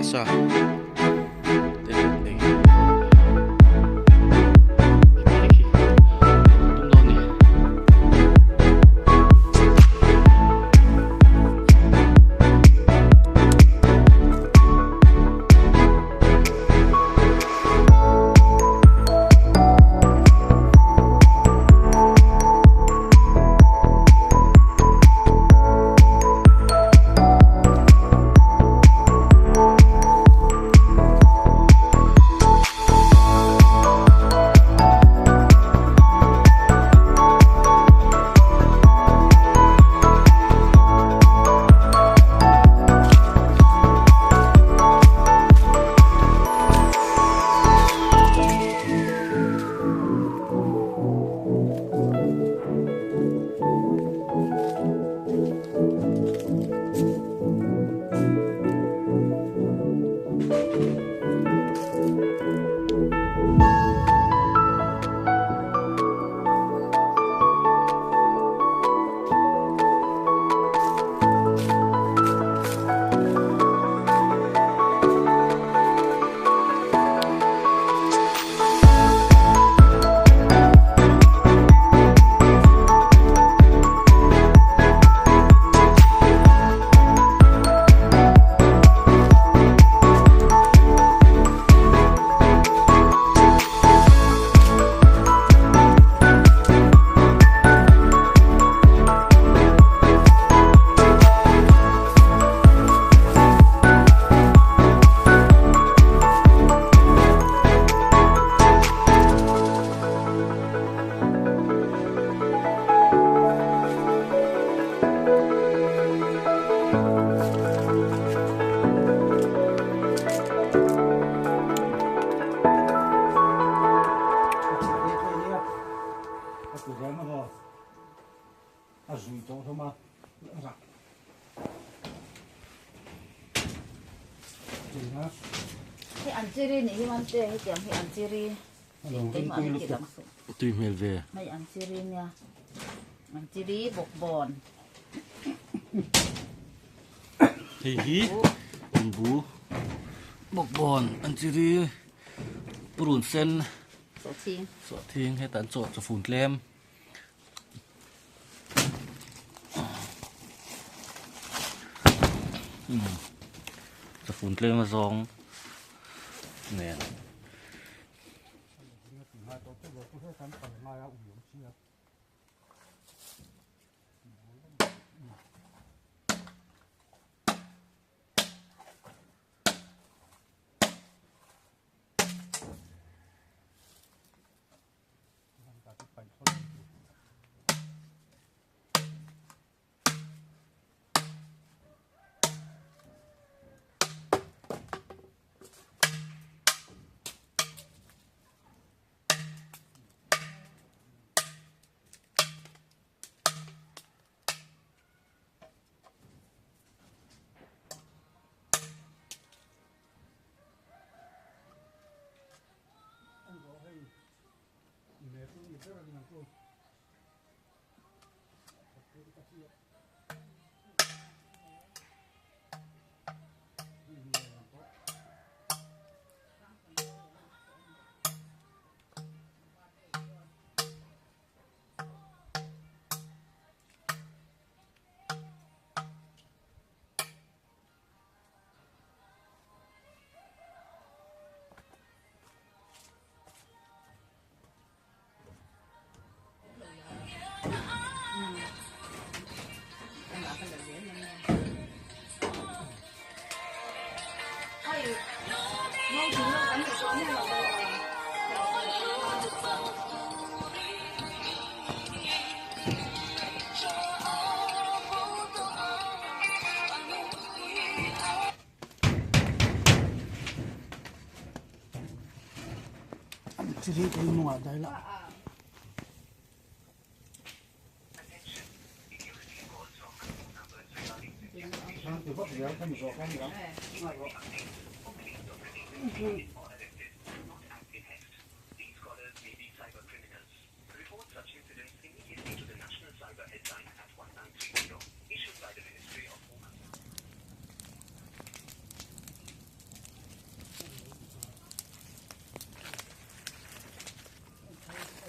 sa te nen khi tum dawn ni. Tui hmel ve. Hei an chiri nia. An chiri bawkbawn. Hei hi bu bawkbawn an chiri purun sen sawhthing sawhthing hetah an chaw chawfun tlem. Chawfun tlem a zawng nen.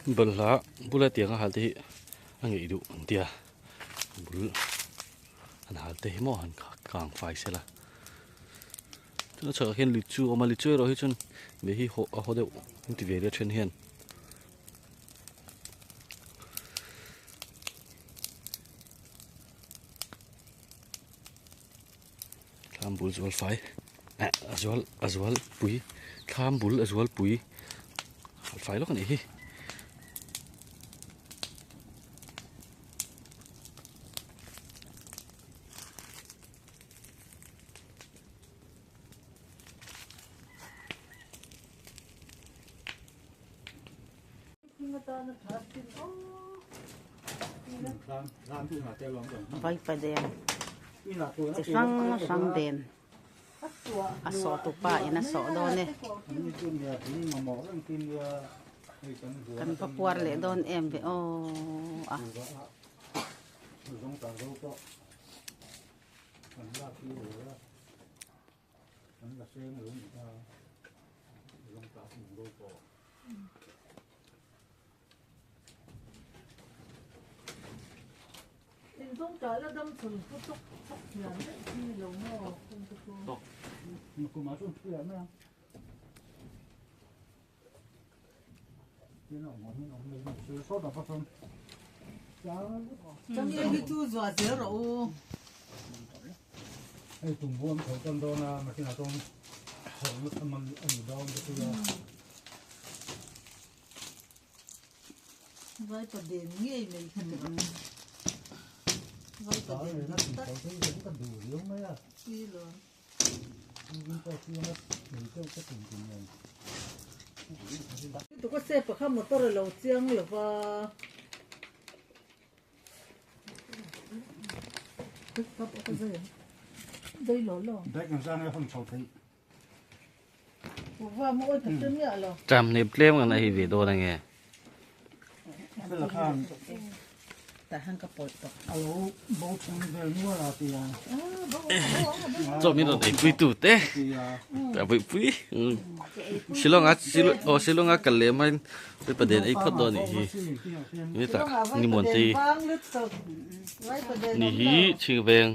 Balhla bula tiang a hal te hi a ngeih duh an tia bul an hal te hi maw han kang fai sela chuan a chhakah khian lichu a awm a lichu erawh hi chuan ve hi haw a haw deuh an ti ve lia then hian. Thlam bul zual fai eh a zual a zual pui thlam bul a zual pui fai lawk a nih hi. Vaipadem chi hrang hrang den a sawh tu pa in a sawh dawn e kan va puar leh dawn em ve aw a. Tram nei tlem kan ei ve dawn ange. Chaw min rawn eipui tu te a buipui Shillong a aw Shillong a kal leh mai paper den ei phawt dawn anih hi hetah ni muan te hi ni hi chhingveng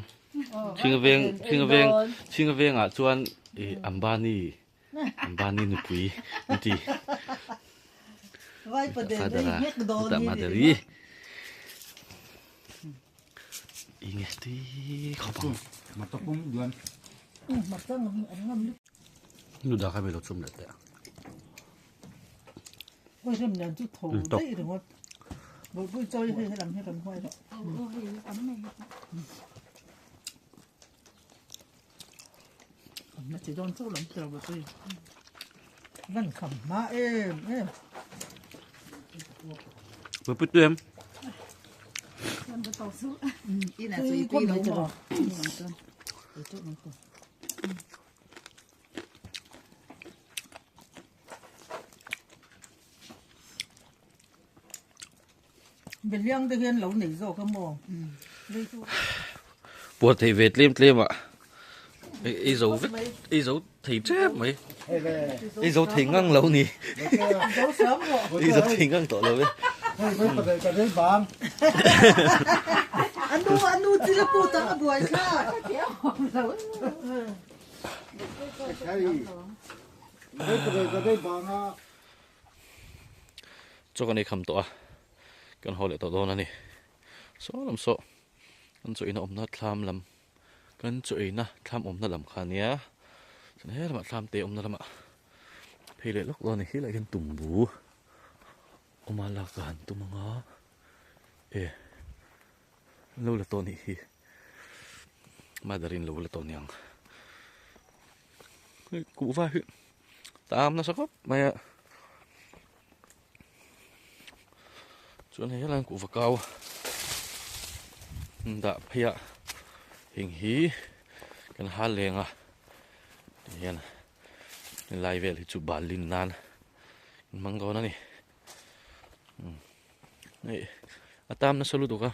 chhingveng chhingveng chhingveng ah chuan ih Ambani Ambani nupui an ti father a hetah mother hi eng nge tui khawp ang. Nu dah kha mi lo chum leh teh a. Tawk. Pui em. Puar thei ve tlem tlem ah ei zo vek ei zo thei tep mai ei zo thei ngang lo ni ei zo thei ngang tawh lo e. Chaw kan ei kham tawh a kan haw leh tawh dawn a ni saw lam saw kan chaw ina awmna thlam lam kan chaw eina thlam awmna lam kha ania chuan he lamah thlam te awmna lamah phei leh lawk dawn a ni helaiah hian tumbu awma lak ka han tum ang a e lo la tawh a nih hi mother in lo la tawh aniang hei kuhva hi tam nasa khawp mai a chuan hei helai kuhva kau dah phei a heng hi kan hal leng a tihian helai vel hi chu bal lin nan an hmang dawn a ni hei a tam nasa lutuk a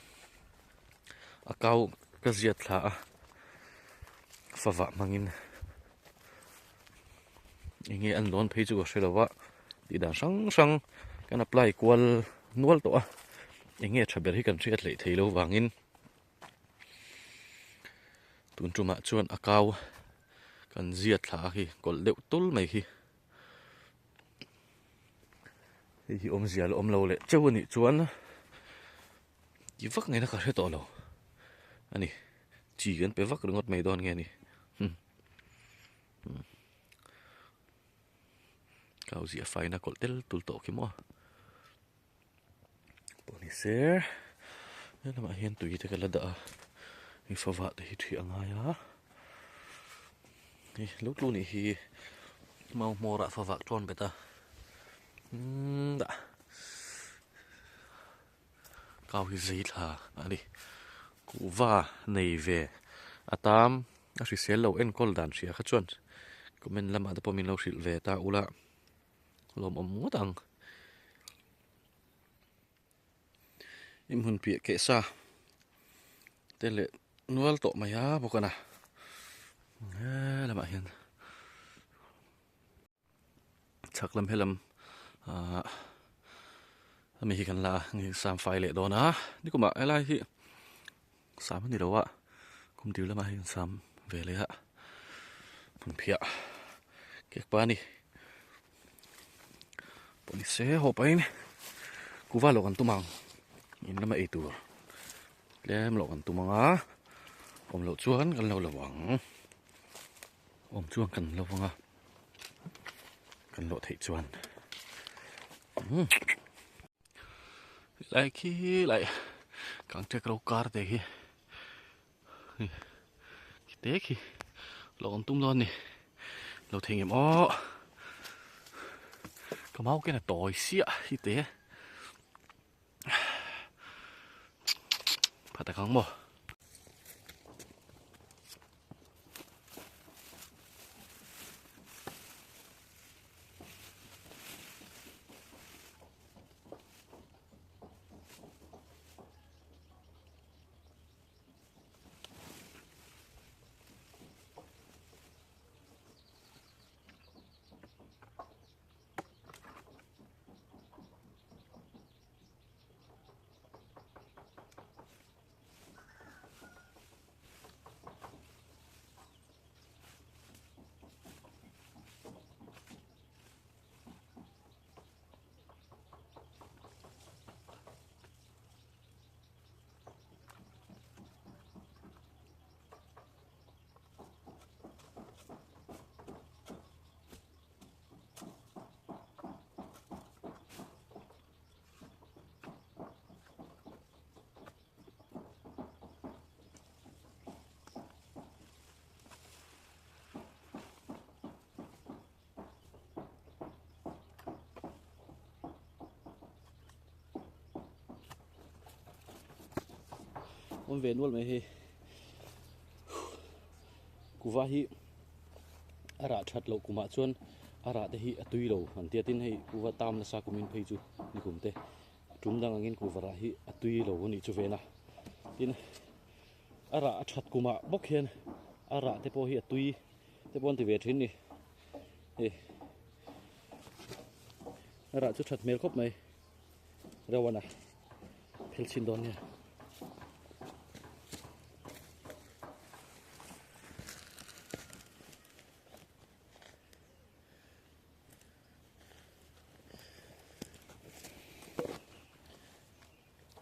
a kau ka ziat thla a favah hmangin eng nge an lawn phei chu ka hre lo va tih dan hrang hrang kan apply kual. nual tawh a, eng nge tha ber hi kan hriat hleih thei lo vangin tun tumah chuan a kau kan ziat thla a khi kawlh deuh tul mai hi. Hei hi awmzia la awm lo leh cheu a nih chuan ti vak ngaihna ka hre tawh lo a ni. Chi kan pe vak ringawt mai dawn nge ni. Kau ziah faina kawlh tel tul tawh khi maw. Pawh ni se he lamah hian tui te ka la dah a hei favah te hi ṭhi a ngai a hei lo tlu nih hi mau hmawr ah favah ṭawn bet a umm dah kau hi zei thla a ni kuhva nei ve a tam a hrisel lo enkawl dan hria kha chuan comment lamah te pawh min lo hrilh ve ta ula. Lawmawm ngawt ang. In hmun piah keh sa te leh nual tawh mai a bawk a na. He lamah hian chhak lam helam ahh ami hi kan la sam fai leh dawn a nikumah helai hi sam a ni lo a kum tir lamah hian sam ve leh a hmun phiah cake pa a ni pawh ni se haw pahin kuva lawk an tum ang in lama ei tur tlem lawk an tum ang a awm loh chuan kan lo lo ang awm chuan kan lo ang a kan lawh theih chuan umm. Lai khi lai kangṭek ro kar te khi khi te khi lo awm tum dawn ni lo thei ngem aw ka mau ken a tawi siah hi te pha tak ang maw. Awm ve nual mai hei kuva hi a rah that loh kumah chuan a rah te hi a tui lo an tia tin hei kuva tam nasa kumin phei chu ni kum te tum dang angin kuva rah hi a tui lo a nih chu ven a tin a rah a that kumah bawk hian a rah te pawh hi a tui te pawh an ti ve thin ni hei a rah chu that hmel khawp mai reuh a phel chhin dawn nia.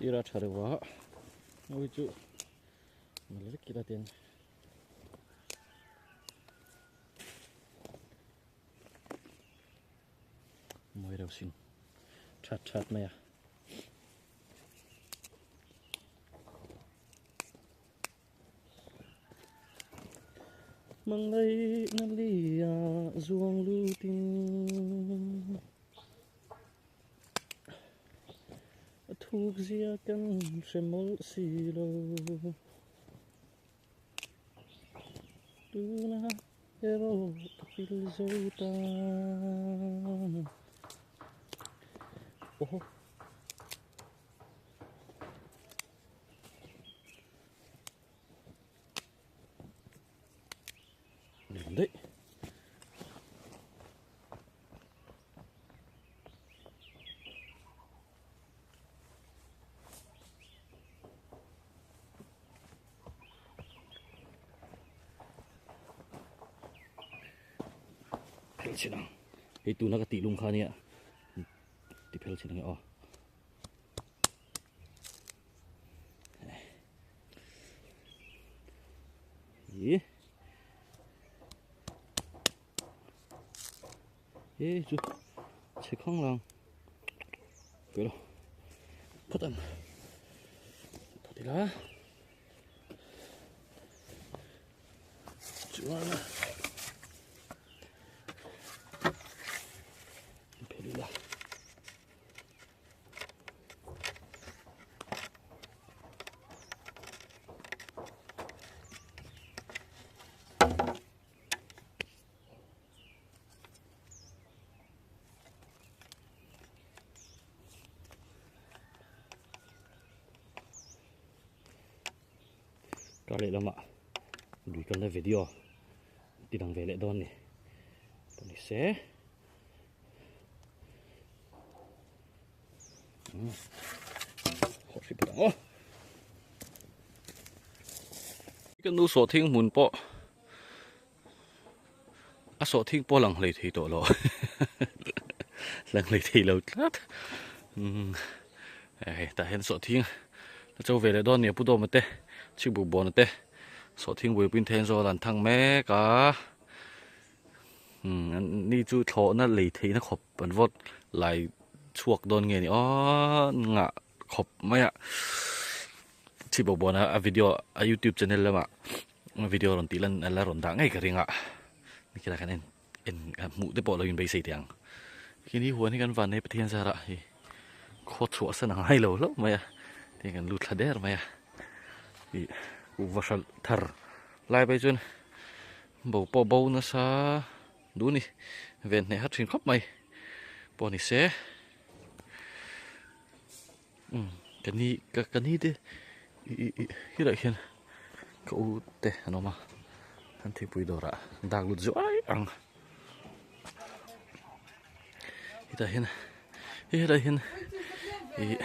Tira tha reuh a hei chu mal vek ila ten mawi reuh sin that that mai a. Mang lei na lia zuang lutin a thuk zia kan hre mawlh si lo tuna erawh ka fil zo ta oh. Daih. phel chhin ang hei tuna ka tih lung kha nia ti phel chhin ang e aw. Ih. E chu chhe khang lang. Ke lo. Phawt ang. Phawt ila. Chuan phel ila. Kar leh lamah lui kalna video ti dang ve leh dawn ni pawh ni se. Ka nu sawhthing hmun pawh a sawhthing pawh lang hlei thei tawh lo lang hlei thei lo tlat hei tah hian sawhthing a cho ve leh dawn nia pu dawma te chhipbuk bawna te sawhthing buaipui then zawl an thang mek a. Umm an ni chu thlawhna lei theihna khawp an vawt lai chhuak dawn nge ni aw ngah khawp mai a chhip bawk bawn a a video a youtube channel lamah video rawn tih lan a la rawn dah ngei ka ring a nikhilai khan en en hmuh te pawh lo inbeisei teh ang khi ni huan hi kan van nei Pathian zarah hi khaw chhuah san a ngai lo hlauh mai a tiang kan lut thla der mai a ih kuhva hralh thar lai phei chuan. Bo pawh bo nasa duh ni ven hneh hat thin khawp mai pawh ni se umm ka ni ka ka ni te ih ih helaiah hian ka u te an awm a an thingpui dawrah dak lut zuai ang hetah hian helaiah hian ih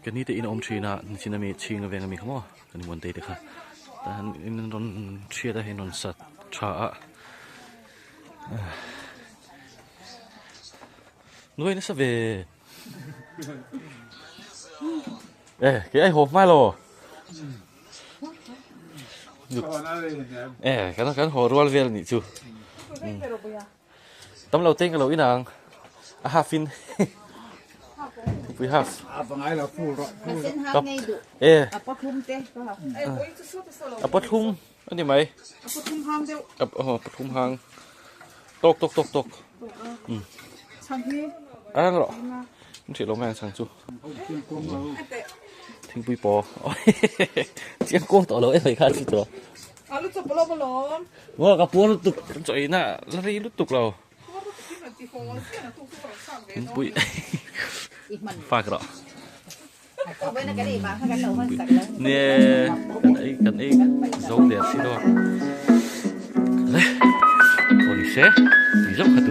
ka ni te in a awm thin a nichin ami chhing a veng ami kha maw kan muantei te kha tah hian in rawn hriat a hei rawn sat tha a nuai nasa ve e kei ai haw hma lo e kan kan haw rual vel nih chu Tam lo teng ka lo inang a half in pui half e a pathum ani mai a pathum hang tok tok tok tok ang ro an thih lo mai ang chang chu thingpui paw chiang kuang tawh lo em mai kha chu tawh Maw ka puar lutuk kan chaw eina la rei lutuk lo. Thingpui fak rawh. Nge kan ei kan ei zo der si lo. Le pawh ni se tui zauh kha tu.